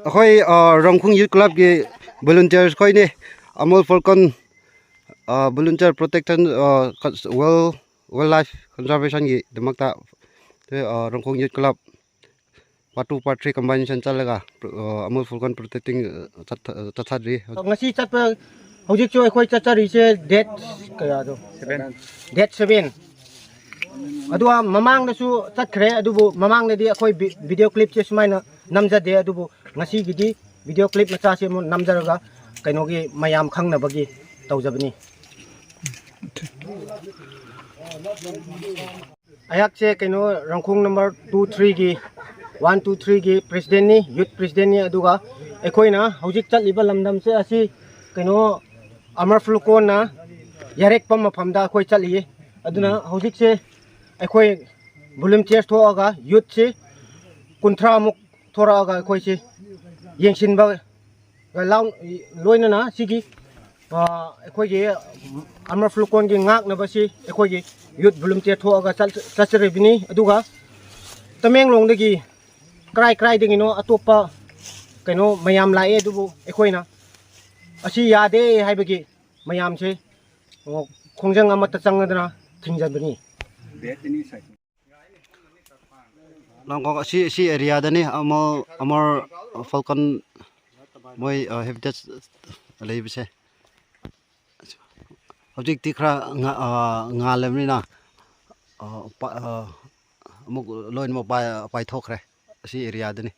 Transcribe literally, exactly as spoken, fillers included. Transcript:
ꯑꯩꯈꯣꯏ, ꯑ, ꯔꯣꯡꯈꯣꯡ Youth Clubꯀꯤ volunteers ꯈꯣꯏꯅꯤ, ꯑꯃꯨꯜ ꯐꯣꯜꯀꯣꯟ, ꯑ, volunteer protection, ꯑ, ꯀ-, wild, wild life conservationꯒꯤꯗꯃꯛꯇ, ꯑ, ꯔꯣꯡꯈꯣꯡ Youth Club part two, part three combination ꯆꯠꯂꯒ, ꯑ, ꯑꯃꯨꯜ ꯐꯣꯜꯀꯣꯟ protecting, ꯑ, ꯆꯠꯊ-, ꯑ, ꯆꯠꯊꯗ꯭ꯔꯤ꯫ ꯉꯁꯤ ꯆꯠꯄ, ꯍꯧꯖꯤꯛꯁꯨ ꯑꯩꯈꯣꯏ ꯆꯠꯆꯔꯤꯁꯦ date ꯀꯌꯥꯗꯣ? Seven. Date seven꯫ ꯑꯗꯨꯒ ꯃꯃꯥꯡꯗꯁꯨ ꯆꯠꯈ꯭ꯔꯦ, ꯑꯗꯨꯕꯨ ꯃꯃꯥꯡꯗꯗꯤ ꯑꯩꯈꯣꯏ ꯚꯤ-, video clipꯁꯦ ꯁꯨꯃꯥꯏꯅ ꯅꯝꯖꯗꯦ, ꯑꯗꯨꯕꯨ ꯉꯁꯤꯒꯤꯗꯤ video clip ꯃꯆꯥꯁꯤ ꯑꯃꯨꯛ ꯅꯝꯖꯔꯒ ꯀꯩꯅꯣꯒꯤ ꯃꯌꯥꯝ ꯈꯪꯅꯕꯒꯤ ꯇꯧꯖꯕꯅꯤ꯫ ꯑꯩꯍꯥꯛꯁꯦ ꯀꯩꯅꯣ ꯔꯣꯡꯈꯣꯡ number two threeꯒꯤ, one two threeꯒꯤ presidentꯅꯤ, youth presidentꯅꯤ꯫ ꯑꯗꯨꯒ ꯑꯩꯈꯣꯏꯅ ꯍꯧꯖꯤꯛ ꯆꯠꯂꯤꯕ ꯂꯝꯗꯝꯁꯦ ꯑꯁꯤ ꯀꯩꯅꯣ ꯑꯃꯔ ꯐ꯭ꯂꯨꯀꯣꯟꯅ ꯌꯥꯔꯦꯛꯄ ꯃꯐꯝꯗ ꯑꯩꯈꯣꯏ ꯆꯠꯂꯤꯌꯦ꯫ ꯑꯗꯨꯅ ꯍꯧꯖꯤꯛꯁꯦ ꯑꯩꯈꯣꯏ volunteers ꯊꯣꯛꯑꯒ youthꯁꯤ ꯀꯨꯟꯊ꯭ꯔꯥꯃꯨꯛ ꯊꯣꯔꯛꯑꯒ ꯑꯩꯈꯣꯏꯁꯤ ꯌꯦꯡꯁꯤꯟꯕ ꯂꯥꯎ-, ꯂꯣꯏꯅꯅ ꯁꯤꯒꯤ, ꯑ, ꯑꯩꯈꯣꯏꯒꯤ ꯑꯃꯔ ꯐ꯭ꯂꯨꯀꯣꯟꯒꯤ ꯉꯥꯛꯅꯕꯁꯤ ꯑꯩꯈꯣꯏꯒꯤ youth volunteer ꯊꯣꯛꯑꯒ ꯆꯠ-, ꯆꯠꯆꯔꯤꯕꯅꯤ꯫ ꯑꯗꯨꯒ ꯇꯃꯦꯡꯂꯣꯡꯗꯒꯤ ꯀꯔꯥꯏ ꯀꯔꯥꯏꯗꯒꯤꯅꯣ ꯑꯇꯣꯞꯄ ꯀꯩꯅꯣ ꯃꯌꯥꯝ ꯂꯥꯛꯑꯦ, ꯑꯗꯨꯕꯨ ꯑꯩꯈꯣꯏꯅ ꯑꯁꯤ ꯌꯥꯗꯦ ꯍꯥꯏꯕꯒꯤ ꯃꯌꯥꯝꯁꯦ, ꯑꯣ, ꯈꯣꯡꯖꯪ ꯑꯃꯠꯇ ꯆꯪꯅꯗꯅ ꯊꯤꯡꯖꯕꯅꯤ꯫ ꯂꯥꯡꯒꯣꯡ ꯑꯁꯤ, ꯑꯁꯤ areaꯗꯅꯤ ꯑꯃꯨꯜ, ꯑꯃꯔ ꯐꯣꯜꯀꯣꯟ ꯃꯣꯏ, ꯑ, habitat ꯂꯩꯕꯁꯦ꯫ ꯍꯧꯖꯤꯛꯇꯤ ꯈꯔ ꯉꯥ-, ꯑ, ꯉꯥꯜꯂꯕꯅꯤꯅ, ꯑ, ꯄ-, ꯑ, ꯑꯃꯨꯛ ꯂꯣꯏꯅꯃꯛ ꯄꯥꯏ-, ꯄꯥꯏꯊꯣꯛꯈ꯭ꯔꯦ꯫ ꯑꯁꯤ areaꯗꯅꯤ꯫